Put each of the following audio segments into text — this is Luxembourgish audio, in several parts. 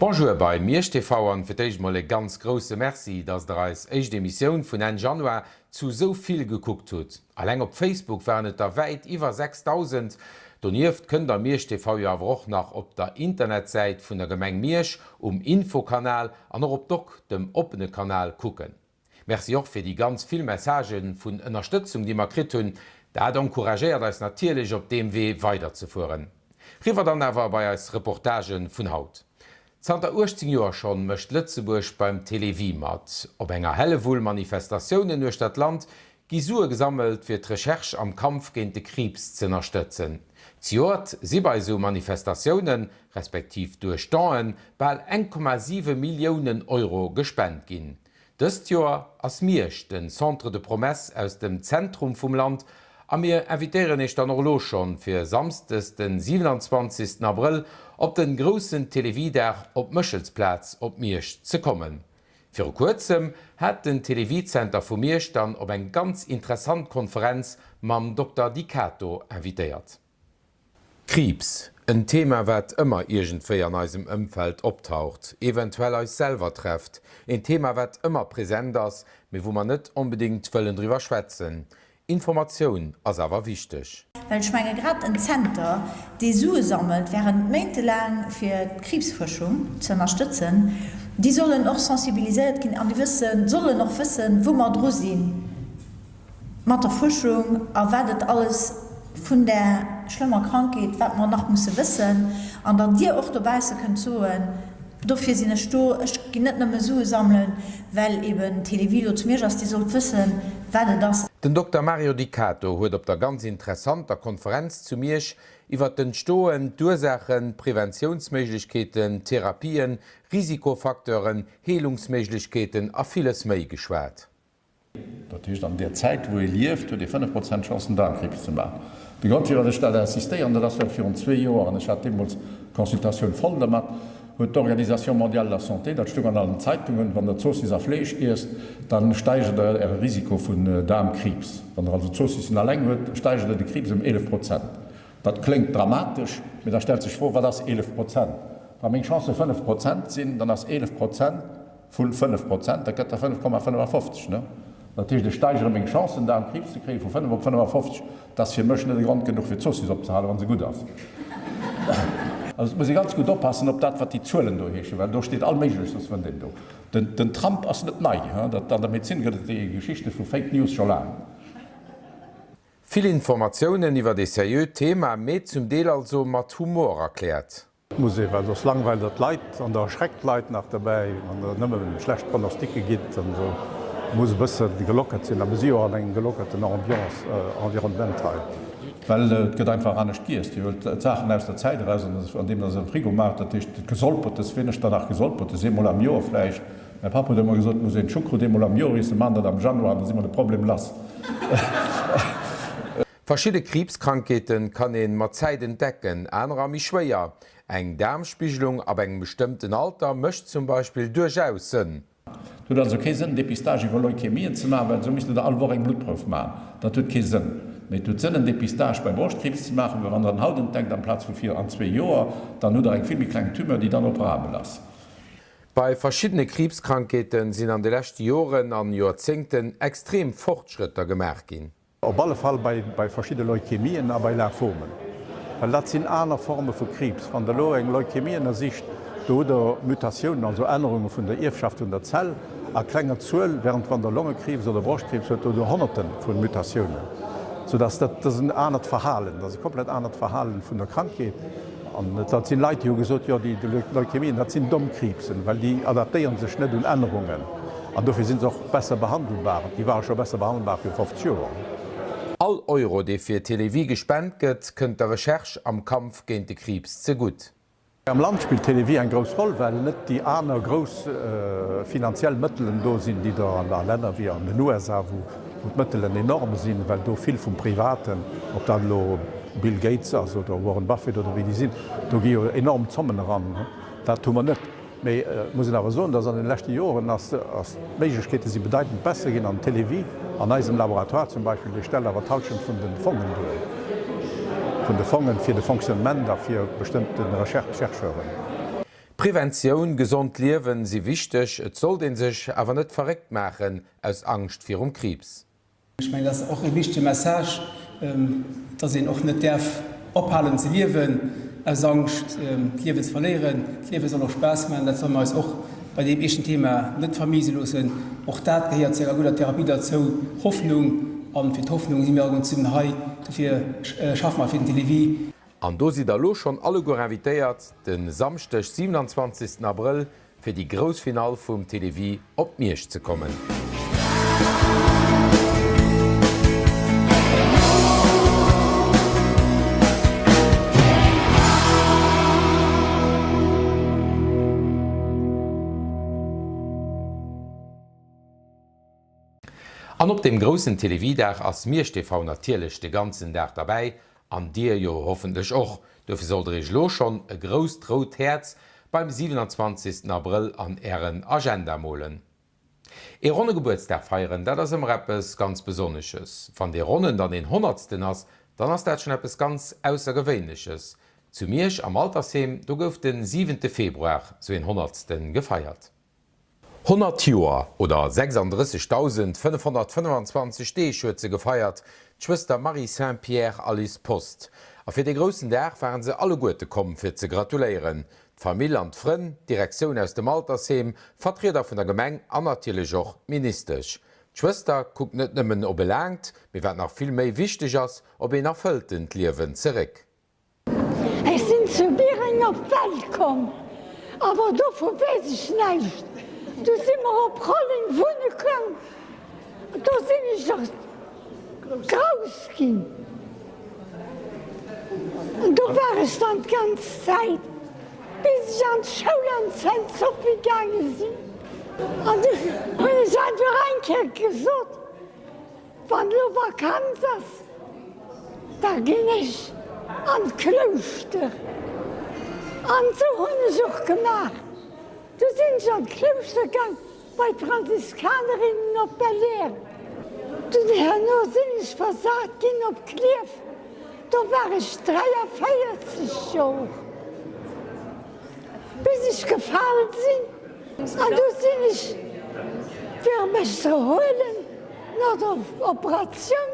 Bonjour bei Miersch TV an fir d'éischt mol e ganz grousse Merci, dass der eis éischt Emissioun vun Enn Januar zu sou vill gekuckt hutt. Alleng op Facebook waren et der wäit iwwer 6.000. Donieft kënnt der Miersch TV jo awer och nach op der Internetsäit vun der Gemeng Miersch um Infokanal an och op doc, dem oppene Kanal, kucken. Merci och fir déi ganz vill Messagë vun Ënnerstëtzung, déi mer kritt hunn. Dat encouragéiert eis natierlech, op deem Wee weiderzefueren. Riwwer dann awer bei eis Reportage vun haut. Zanter 18 Joer schonn mécht Lëtzebuerg beim Télévie mat. Op enger Hellewull Manifestatiounen uechter d'Land gi Sue gesammelt, fir d'Recherche am Kampf géint de Kriibs z'ënnerstëtzen. Zejoert si bei esou Manifestatiounen, respektiv duerch Donen, bal 1,7 Milliounen Euro gespent ginn. Dëst Joer ass Miersch den Centre de Promesses aus dem Zentrum vum Land a mir invitéieren Iech dann och elo schonn fir Samsdes den 27 Abrëll op den groussen Télévie-Dag op Méchelsplaz op Miersch ze kommen. Viru kuerzem hat den Télévie-Zenter vu Miersch dann op eng ganz interessant Konferenz mam Dokter Di Cato invitéiert. Kriibs, en Thema wat ëmmer iergendwéi an eisem Ëmfeld optaucht, eventuell eis selwer trefft. En Thema wat ëmmer present ass, mee wou mer net onbedéngt wëllen driwwer schwätzen. Informatioun ass awer wichteg. Well ech menge grad en Zenter, dee Sue sammelt während méintelaang fir d'Kriibsfuerschung ze ënnerstëtzen, déi sollen och sensibiliséiert ginn an déi wëssen, sollen och wëssen, wou mer dru sinn. Mat der Fuerschung a wat et alles vun där schlëmmer Krankheet, wat mer nach musse wëssen, an datt Dir och dobausse kënnt soen, dofir sinn ech do, ech ginn net nëmme Sue sammelen, well eben Télévie lo zu Miersch ass, Dir sollt wëssen, wat et ass. Den Dokter Mario Di Cato huet op der ganz interessanter Konferenz zu Miersch iwwer d'Entstoen, d'Ursaachen, d'Preventiounsméiglechkeeten, Therapien, Risikofacteuren, Heelungsméiglechkeeten a villes méi geschwat. Dat heescht, an där Zäit, wou ee lieft, huet ee 5 Prozent Chancen, Daarmkriibs ze maachen. De Grond, firwat ech dat insistéieren, dat ass, well virun zwee Joer, an ech hat deemools d'Consultatioun voll dermat, huet d'Organisation mondiale de la santé, dat stoung an allen Zeitungen, Wann Der Zoossiss a Fleesch iesst, da steigert Der Äre Risiko vun Daarmkriibs. Wann Der also Zoossissen alleng huet, steigert Der de Kriibs ëm 11 Prozent. Dat kléngt dramatesch, mee da stellt sech d'Fro, Wat ass 11 Prozent? Wa meng Chancë 5 Prozent sinn, dann ass 11 Prozent Vu 5 Prozent, dat gëtt der 5,55, ne? Dat heescht, ech steigere meng Chancen, Daarmkriibs ze kréien, vu 5 op 55. Dat ass fir mech net e Grond genuch, fir d'Zoossiss opzehalen, wa se gutt ass. Also et muss ee ganz gutt oppassen op dat, wat déi Zuelen do heeschen, well do steet all Méigleches, dat fënnt een do. Den Trump ass net nei, dat an der Medezin gëtt et déi Geschichte vu Fake News scho laang. Vill Informatiounen iwwert ee seriöt Thema, mee zum Deel also mat Humor erkläert. Muss ee, well soss langweilt der d'Leit an der erschreckt d'Leit nach derbäi, wann der nëmme schlecht Pronostiquë gitt an esou. Muss e bësse gelockert sinn a mir si jo an engem gelockerten Ambiance, Environnement hei. Well et gëtt einfach anescht giess. Dir huelt d'Saachen aus der Zäit eraus, andeem der se am Frigo maacht. Dat heescht, Gesolpertes, wien ech dann nach Gesolpertes? Eemol am Joer vläicht. Mäi Papp huet ëmmer gesot, et muss een d'Choucroute eemol am Joer iessen, maachen dat am Januar an da si mer de Problem lass. Verschidde Kriibskrankheete kann een mat Zäit entdecken, anerer méi schwéier. Eng Daarmspigelung ab engem bestëmmten Alter mécht zum Beispill duerchaus Sënn. Et huet also kee Sënn, Dépistage iwwer Leukemien ze maachen, well esou misst Der all Woch eng Bluttprouf maachen. Dat huet kee Sënn. Mee et huet Sënn, en Dépistage bei Broschtkriibs ze maachen, well wann Der en haut entdeckt amplaz vu vir an zwee Joer, dann hutt Der eng vill méi kleng Tumeur, déi dann operabel ass. Bei verschiddene Kriibskrankheete sinn an de leschte Joren an Joerzéngten extrem Fortschrëtter gemaach ginn. Op alle Fall bei verschidde Leukemien a bei Lymphomen, well dat sinn aner Forme vu Kriibs. Wann Der elo eng Leukemie ënnersicht, do hutt Der Mutatiounen, also Ännerunge vun der Ierfschaft vun der Zell a klenger Zuel, während wann Der Longekriibs oder Broschtkriibs huet, do hutt Der Honnerte vu Mutatiounen, soudass dat, dat ass en anert Verhalen, dat ass e komplett anert Verhalen vun der Krankheet. An dat sinn Leit, déi hu gesot, jo déi Leukemien, dat sinn domm Kriibsen, well déi adaptéiere sech net un Ännerungen an dofir si se och besser behandelbar. Déi ware scho besser behandelbar viru 50 Joer. All Euro, dee fir Télévie gespent gëtt, kënnt der Recherche am Kampf géint de Kriibs zegutt. Am Land spillt Télévie eng grouss Roll, well net déi aner grouss finanziell Mëttelen do sinn, déi der an a Länner wéi an den USA, wou d'Mëttelen enorm sinn, well do vill vum Privaten, ob dat elo Bill Gates ass oder Warren Buffett oder wéi déi sinn, do gi jo enorm Zommen eran. Dat hu mer net. Mee et muss een awer soen, dass an den leschte Joren ass, d'Méiglechkeete si bedeitend besser ginn an Télévie an eisem Laboratoire zum Beispill, dee stellt awer d'Halschent vun de Fongen duer, vun de Fongen fir de Fonctionnement a fir bestëmmte Recherche-Chercheuren. Preventioun, gesond Liewen si wichteg, et sollt ee sech awer net verréckt maachen aus Angscht virum Kriibs. Ech mengen, dat ass och e wichtege Message, dass een och net däerf ophalen ze liewen aus Angscht, d'Liewen ze verléieren. D'Liewe soll och Spaass maachen, dat solle mer eis och bei deem eeschten Thema net vermiese loossen. Och dat gehéiert zu enger gudder Therapie derzou, Hoffnung. A fir d'Hoffnung si mir alleguerten zesummen hei. Dofir schaffe mer fir den Télévie. An do sidd der elo schonn alleguer invitéiert, de Samschdeg 27 Abrëll fir déi grouss Finall vum Télévie op Miersch ze kommen. An op deem groussen Télévie-Dag ass Miersch TV natierlech de ganzen Dag derbäi, an dir jo hoffentlech och. Dofir sollt der iech elo schonn e grousst rout Häerz beim 27 Abrëll an ären Agenda molen. Ee ronne Gebuertsdag feieren, dat ass ëmmer eppes ganz Besonnesches. Wann dee ronnen dann een honnertsten ass, dann ass dat schonn eppes ganz Aussergewéinleches. Zu Miersch am Altersheem, do gouf de siwente Februar sou een honnertste gefeiert. 100 Joer oder 36.525 Deeg huet se gefeiert, d'Schwëster Marie Saint-Pierre Alice Post. A fir dee groussen Dag waren se alleguerte komm fir ze gratuléieren, d'Famill an d'Frënn, d'Direktioun aus dem Altersheem, Vertrieder vun der Gemeng an natierlech och d'Ministesch. D'Schwëster kuckt net nëmmen op e laangt, mee wat nach vill méi wichteg ass, op een erfëlltent Liewen zeréck. Ech sinn zu Biereng op d'Welt komm, awer dovu weess ech näischt. Du si mer op Rolleng wunne koum, do sinn ech och grouss ginn. An do war ech dann d'ganz Zäit, bis ech an d'Schoul an d'Sainte-Sophie gaange sinn. An du hunn ech einfach eng Kéier gesot, Wann elo Vakanz ass, da ginn ech an d'Klouschter. An esou hunn ech och gemaach. Du sinn ech an d'Klouschter gaang bei d'Franziskanerinnen op Belair. Dunn herno sinn ech versat ginn op Klierf. Do war ech 43 Joer, bis ech gefal sinn. An du sinn ech, fir mech ze erhuelen no der Operatioun,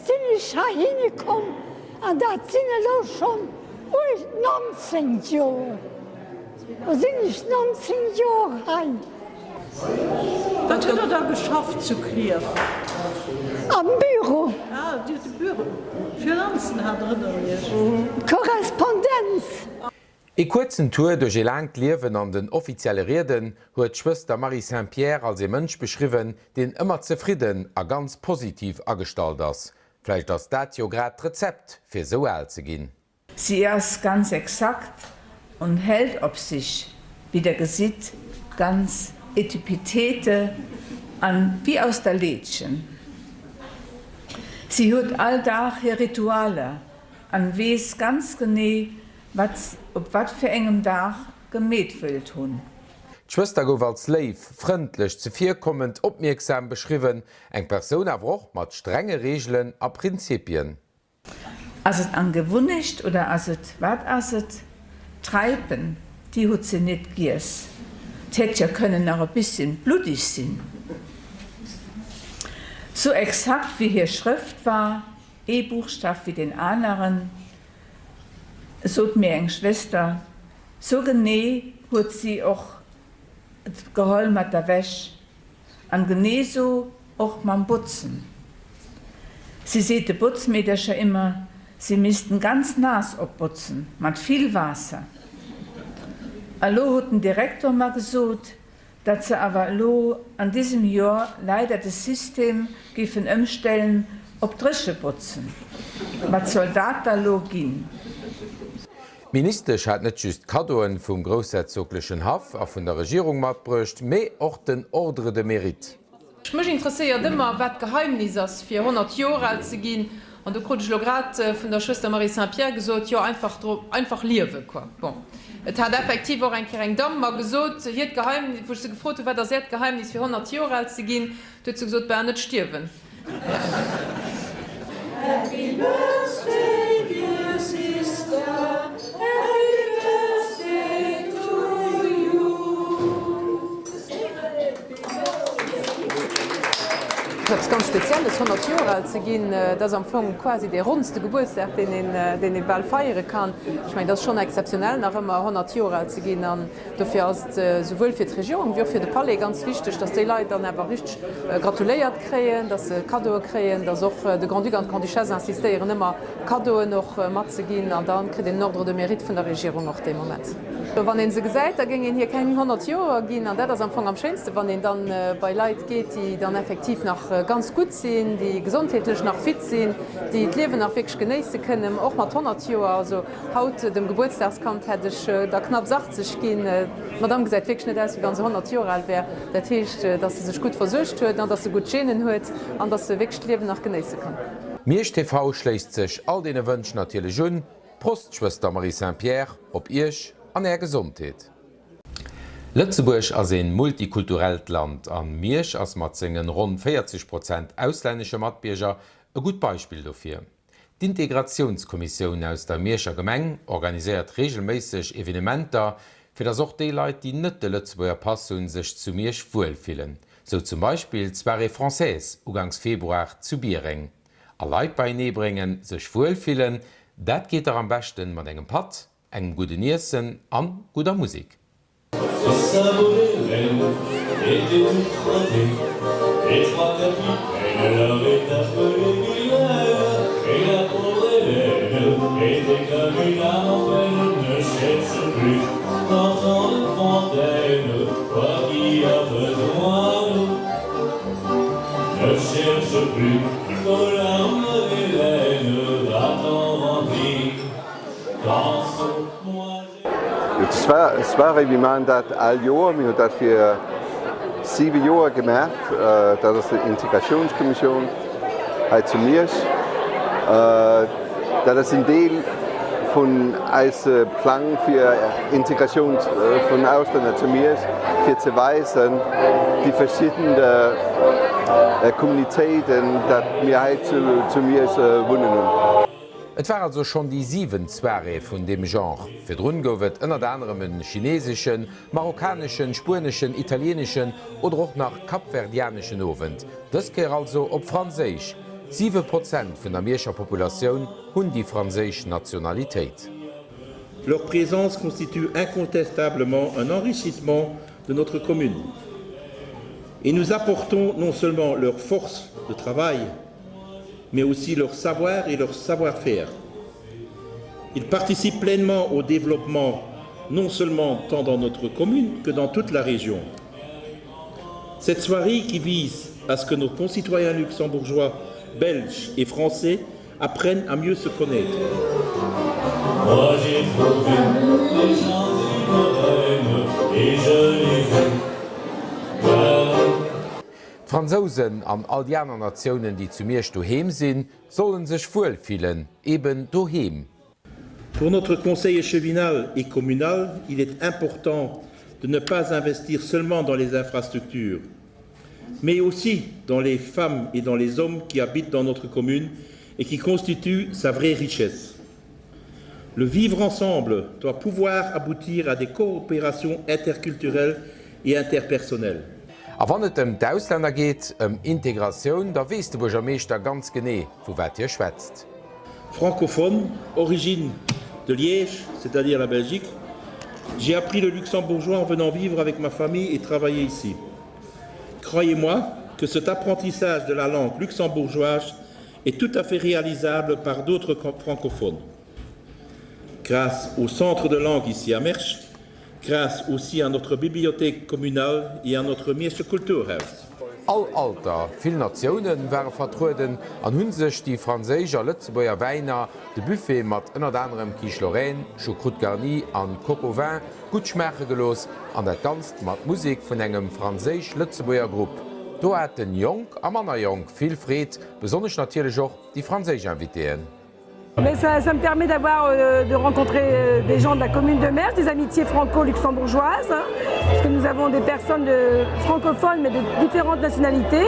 sinn ech heihinne komm an dat sinn elo schonn 19 Joer. Lo sinn ech 19 Joer hei. Wat hutt Der da geschafft zu Klierf? Am Büro. Ah, Dir hutt de Büro, d'Finanzen hat Der ënner Iech. D'Korrespondenz. Ee kuerzen Tour duerch ee laangt Liewen an den offizielle Rieden huet d'Schwëster Marie Saint-Pierre als ee Mënsch beschriwwen, deen ëmmer zefridden a ganz positiv agestallt ass. Vläicht ass dat jo grad d'Rezept fir sou al ze ginn. Si ass ganz exakt und hält op sich, wéi der gesitt, ganz etüpitete an wéi aus der Leedchen. Si huet all Dag hir Ritualer an weess ganz genee, wat s op wat fir engem Dag gemeet wëllt hunn. D'Schwëster gouf als léif, frëndlech, zevirkommend, opmierksam beschriwwen, eng Persoun awer och mat strenge Reegelen a Prinzipien. Ass et ang Gewunnecht oder ass et, wat ass et? D'Räipen, déi hutt se nit giess, 't hätt jo kënnen nach e bisschen bluddig sinn. Sou exakt wéi hir Schrëft war, ee Buchstaf wéi deen aneren, sot mir eng Schwester, sou genee huet si och et geholl mat der Wäsch an genee sou och mam Botzen. Si seet de Botzmeedercher immer, si missten ganz naass opbotzen, mat vill Waasser. A lo huet den Direktor mer gesot, Datt se awer elo an disem Jor leider de System géifen ëmstellen op Dréchebotzen. Wat soll dat da lo ginn? D'Ministesch hat net just Kaddoen vum groussherzoglechen Haff a vun der Regierung matbruecht, mee och den Ordre de Mérite. Mech interesséiert ëmmer, wat d'Geheimnis ass, fir 100 Joer al ze ginn. An do krut ech elo grad vun der Schwëster Marie Saint-Pierre gesot, jo, einfach dro, einfach liewen, quoi. Bon, et hat effektiv och eng Kéier eng Damm mer gesot, hiert Geheimnis, wou ech se gefrot hunn, wat ass Äert Geheimnis, fir 100 Joer al ze ginn, du huet se gesot, Bah, net stierwen. Happy birthday dear sister, happy birthday to you. ass eppes ganz Spezielles, 100 Joer al ze ginn. Dat ass am Fong quasi dee ronnste Gebuertsdag, deen een, deen ee bal feiere kann. Ech mengen, dat ass schonn exzeptionell, nach ëmmer 100 Joer al ze ginn. An dofir ass et esouwuel fir d'Regierung wéi och fir de Palais ganz wichteg, dass déi Leit dann awer richteg gratuléiert kréien, dass se Kaddoe kréien, dass och de Grand-Duc an d'Grande-Duchesse insistéieren, ëmmer Kaddoen och matzeginn. An da kritt een en Ordre de mérite vun der Regierung och dee Moment. Wann een se gesäit, da géing een hir keng 100 Joer ginn. An dat ass am Fong am schéinsten, wann een dann bei Leit geet, déi dann effektiv nach ganz gutt sinn, déi gesondheetlech nach fit sinn, déi d'Liewen nach wierklech genéisse kënnen, och mat 100 Joer. Also haut, dem Gebuertsdagskand, hätt ech der knapps 80 ginn. D'Madame gesäit wierklech net aus, wéi wa se 100 Joer al wär. Dat heescht, dass se sech gutt versuergt huet an dass se gutt Genen huet an dass se wierklech d'Liewen nach genéisse kann. Miersch TV schléisst sech all deene Wënsch natierlech un. Prost Schwëster Marie Saint-Pierre, op Iech an Är Gesondheet! Lëtzebuerg ass een multikulturellt Land an Miersch ass mat sengen ronn 40 Prozent auslännesche Matbierger e gutt Beispill dofir. D'Integratiounskommissioun aus der Mierscher Gemeng organiséiert regelméisseg Evenementer, fir dass och déi Leit, déi net de Lëtzebuerger Pass hunn, sech zu Miersch wuel fillen. Sou zum Beispill d'Soirée Française ugangs Februar zu Biereng. A Leit beienee bréngen, sech wuel fillen, dat geet dach am beschten mat engem Patt, engem gudden Iessen an gudder Musik. D'Soirée, mir maachen dat all Joer. Mir hunn dat fir siwe Joer gemaach. Dat ass d'Integratiounskommissioun hei zu Miersch. Dat ass en Deel vun eise Plang fir Integratioun vun Auslänner zu Miersch, fir ze weisen, déi verschidden Communitéiten, dat mir hei zu Miersch wunnen hunn. Et war also schonn déi siwent Soirée vun deem Genre. Virdrun gouf et ënnert anerem en chineseschen, marokkaneschen, spueneschen, italieneschen oder och nach kapverdianeschen Owend. Dës Kéier also op Franséisch. 7 Prozent vun der Mierscher Populatioun hunn déi franséisch Nationalitéit. Leur présence constitue incontestablement un enrichissement de notre commune et nous apportons non seulement leur force de travail, mais aussi leur savoir et leur savoir-faire. Ils participent pleinement au développement non seulement tant dans notre commune que dans toute la région. Cette soirée qui vise à ce que nos concitoyens luxembourgeois, belges et français apprennent à mieux se connaître. Moi j'ai trouvé les gens d'une reine et je les ai D'Fransousen an all déi aner Natiounen, déi zu Miersch doheem sinn, sollen sech wuel fillen, eben doheem. Pour notre conseil échevinal et communal, il est important de ne pas investir seulement dans les infrastructures, mais aussi dans les femmes et dans les hommes qui habitent dans notre commune et qui constituent sa vraie richesse. Le vivre ensemble doit pouvoir aboutir à des coopérations interculturelles et interpersonnelles. A wann et ëm d'Auslänner geet, ëm Integratioun, da weess de Buergermeeschter ganz genee, vu wat hie schwätzt. Francophone, origine de Liège, c'est-à-dire la Belgique, j'ai appris le luxembourgeois en venant vivre avec ma famille et travailler ici. Croyez-moi que cet apprentissage de la langue luxembourgeoise est tout à fait réalisable par d'autres francophones. Grâce au centre de langue ici à Mersch, grâce aussi à notre bibliothèque communale et à notre Miersche Kulturhaus. All Alter, vill Natioune ware vertrueden an hu sech déi franséisch a Lëtzebuerger Wäiner, de Buffet mat ënnert anerem Quiche Lorraine, Choucroute garnie an Coq au vin gutt schmaache gelooss an dat Ganzt mat Musek vun engem franséisch-Lëtzebuerger Grupp. Do haten Jonk a manner Jonk vill Freed, besonnesch natierlech och déi franséisch Invitéen. Mais ça, ça me permet d'avoir euh, de rencontrer euh, des gens de la commune de Mersch, des amitiés franco-luxembourgeoises, hein, parce que nous avons des personnes de, francophones mais de différentes nationalités.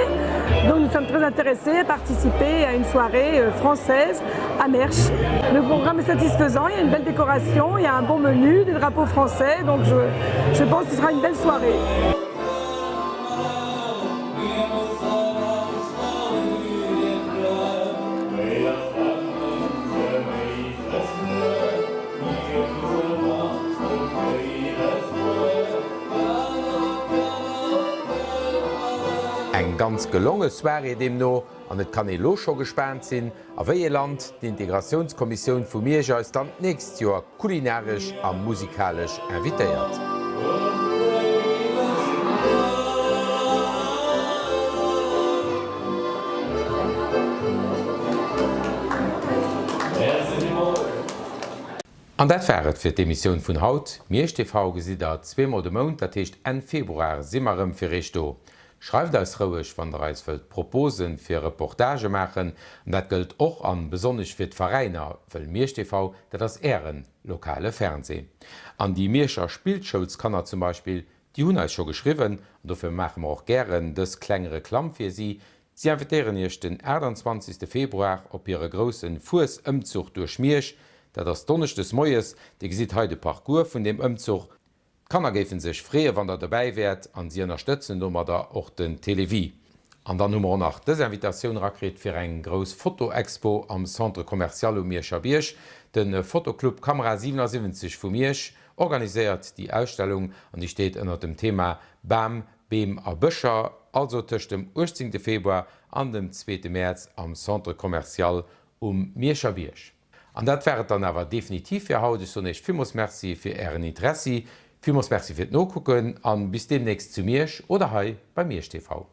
Donc nous sommes très intéressés à participer à une soirée euh, française à Mersch. Le programme est satisfaisant, il y a une belle décoration, il y a un bon menu, des drapeaux français, donc je, je pense que ce sera une belle soirée. Eng ganz gelonge Soirée deemno, an et kann ee lo scho gespaant sinn, a wéi ee Land d'Integratiounskommissioun vu Miersch eis dann d'nächst Joer kulinaresch a musikalesch invitéiert. An dat war et fir d'Emissioun vun haut. Miersch TV gesitt der zweemol de Mount, dat heescht Enn Februar si mer erëm fir eech do. Schreift eis roueg wann der eis wëllt Proposen fir Reportagë maachen, an dat gëllt och an besonnesch fir d'Veräiner, wëll Miersch TV dat ass ären lokale Fernseh. An déi Mierscher Spillschoulskanner zum Beispill, déi hunn eis scho geschriwwen, an dofir maache mer och gären dës kleng Reklamm fir si, Si invitéieren Iech den 28. Februar op hire groussen Fuesëmzuch duerch Miersch. Dat ass donneschdes moies. Dir gesitt hei de Parcours vun deem Ëmzuch. D'Kanner géifen sech freeë wann der dobäi wäert an si ënnerstëtzen domadder och den Télévie. An dann hu mer och nach dës Invitatioun rakritt fir eng grouss Fotoexpo am Centre Commercial um Mierscher Bierg. De Fotoclub Kamera 77 vu Miersch organiséiert déi Ausstellung an déi steet ënnert dem Thema Bam, Beem a Bëscher, also tëscht dem 18 Februar an dem zweete Mäerz am Centre Commercial um Mierscher Bierg. An dat war et dann awer definitiv fir haut. Ech soen Iech villmools Merci fir Ären Interessi, villmools Merci fir d'Nokucken an bis deemnächst zu Miersch oder hei bei Miersch TV.